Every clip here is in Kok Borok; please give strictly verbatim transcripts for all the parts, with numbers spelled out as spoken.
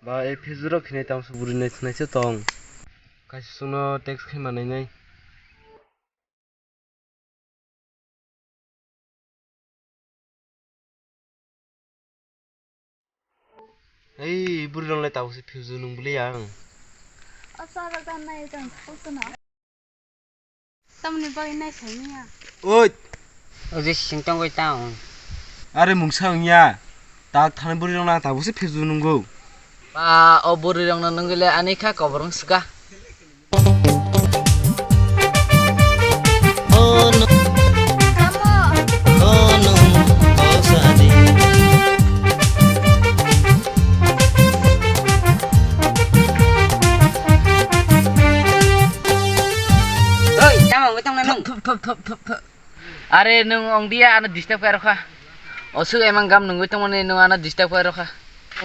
Ba, e phejurok hinwi tamsa bwrwi nai thwnaisa tong. Kaisa chwngno text khai manai nai. Ei, bwrwi rok le tabuk se phejur nung bwlwi ang. O sara dan nai tong thok tong. Tamni bagwi nai saimanya. Oi. Oje sing tongwi tang. Are mungsa wngya. Tak thani bwrwi rok nang tabuk se phejur nungo. Ba o bwrwi rok no nungwi le ani kha kobor wng swka. Oi, tamo wngwi tongna nung? Thop, thop, thop, thop, thop. Are nwng ongdiya, ano disturb khairokha. Osuk emang gam nungwi tongmani nwng ano disturb khairokha.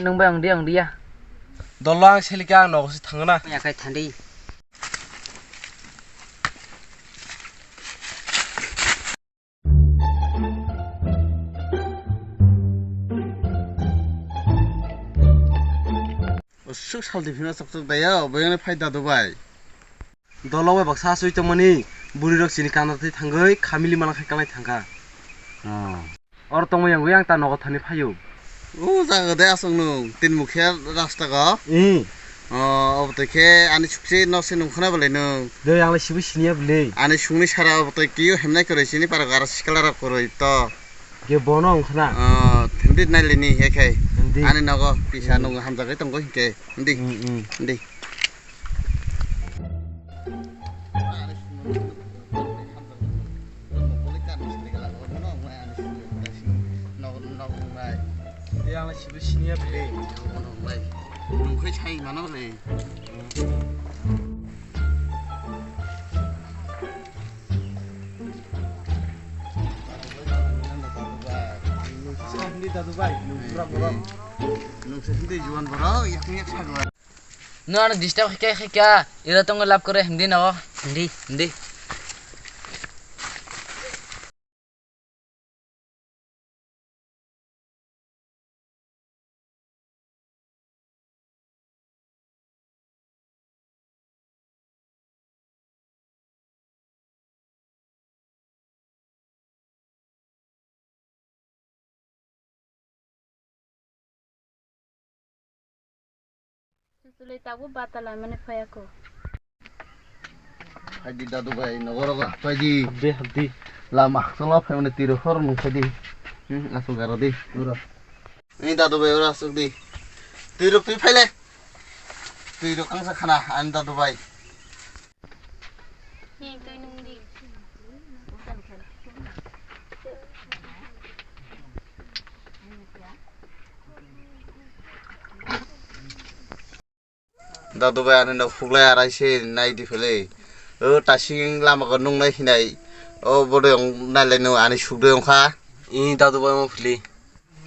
Nwng bai ongdiya, ongdiya. Dolo ang selika ang nogo se thangna. Yakai thandi. Osuk saldi phino chok chok daya, obo yang phai dadu bai. Dolo bai baksa asui tongmani, bwrwi rok chini kana thai thangwi, khamili mana khai kalai thangkha. Oh. Oro tongma yang yang ta nogo thani phaio. O jaga de aswk nung, tin mukhe rasta go. Eh. Oh, obo twi khe ani sukse no se nung khna bwlai nung. De yang le sibu siniya bwlai. Ani sungni sara obo twi kiyo hemnai kwrwi sini para gara sikala rok kwrwi to. Ge bono wng khna. Oh, themdi nai lini he khai. Themdi. Ani nogo pisa nung hamjagwi tongo hinkhe. Themdi. Mm, mm. Themdi. Nung se hindi juan borok, yak yak sagwa. Nwng ano disturb khe khe kha, ira tongo lab kore hindi nogo. Hindi, hindi. Chwlwi tabuk bata laimani phaiyakho. Phaidi dadu bai, nogoro ga phaidi. Habdi, habdi. Lama hakchalo phaimani twi rok hor nung phaidi. Hmm, aswk garo di, oro. Ni dadu bai, oro aswk di. Twi rok twi phaile. Twi rok ang sa khana, ani dadu bai. Dadu bai, ani nok phuklai arai se nai di phele. O tasing lama ko nung nai hinai. O bodoi ong nai lai no ani suk doi ong kha. I dadu bai mo phili.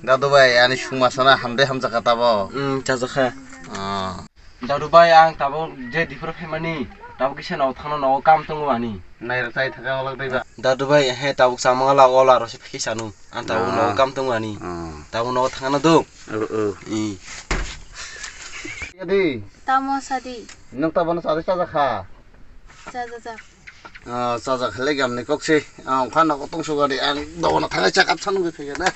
Dadu bai, ani sung ma sana hamde hamjak kha tabo. Hmm, chajak kha. Ah. Dadu bai, ang tabuk je diphuru phaimani, tabuk kisa nogo thangna nogo kam tongo ani. Nairok chai thaka olak daiba. Dadu bai, he tabuk chamung ala ola rw se phikhi sanu. Ang tabuk nogo kam tongo ani. Ah. Tabuk nogo thangna do. Oh, oh. I. Yadi. Tamo sadi. Nwng tabuk no sadi chajakha. Chajajak. Ah, chajak hele gamni kok se. Ah, ang phano kotong sugari ang dogono thangai chakap sanu gwi phikhe na.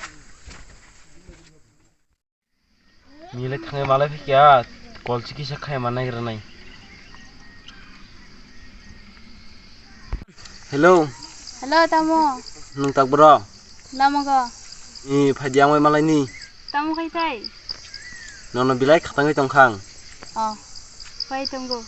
Milai thangai malai phikya, kol chikisa khai manai granai. Hello. Hello, tamo. Nwng tak bro? Lamogo. I, phaidi ang bai malai ni. Tamo khai thai? Nono bilai khatangwi tongkhang. Oh, phai tongo.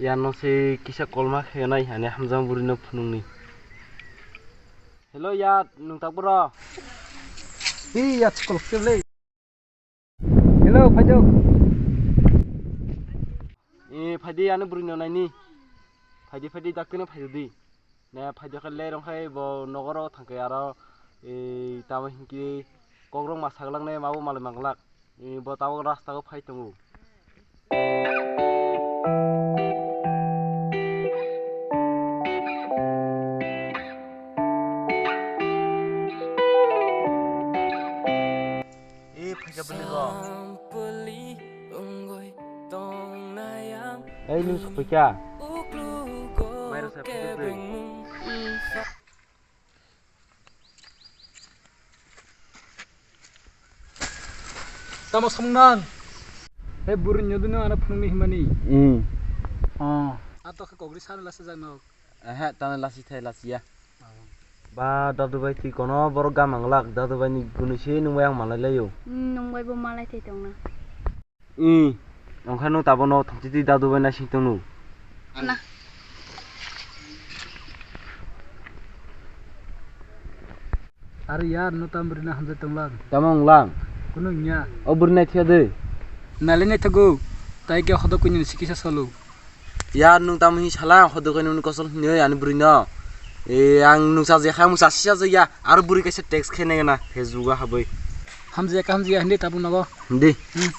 Yano se kisa kolma khainai ani hamjang buri no phunukni. Hello yat, nwng tak bro? Hi yat, se kolok se le. Hello, phaijok. E, phaidi ani bwrwino naini. Phaidi, phaidi, daktino phaidi. Ne, phaidi khe lerong khai bo nogoro thangkhe aro, e, tamo hinkhe kokrok ma saglak ne mabo malai manglak. E, bo tabok rasta o phai tongo. Ei, nung sopikha? Mairasa phikha twi. Tamo songnan? Hei buri nyodu no ana phunukni himani. Hmm. Oh. Ato khe kogri sana lasa jak nok. Ehe, tana lasi thai lasi ya. Ba, dadu bai twi kono borok gamang lak, dadu bai ni gwnwi se nung bai ang malai laio. Hmm, nung bai bo malai thai tongna. Hmm, ongkha nung tabo no thangchi twi dadu bai naising tongno. Na. Are yar, no tam bwrwi na hamjai tonglang. Tamo wnglang? Kunu wngya. O bwrwi naithokya de. Nali naithogo. Tai khe hodok kuni sikisa solo. Yar, nung tamo hin sala, hodok kuni nung kosol hinwi ani bwrwi no. E, ang nung sa je kha, mung sa sisa je ya. Aro bwrwi kaisa text khe nai gana, Facebook o habwi. Hamjaya ka hamjaya hindi tabuk nogo. Hindi. Hmm.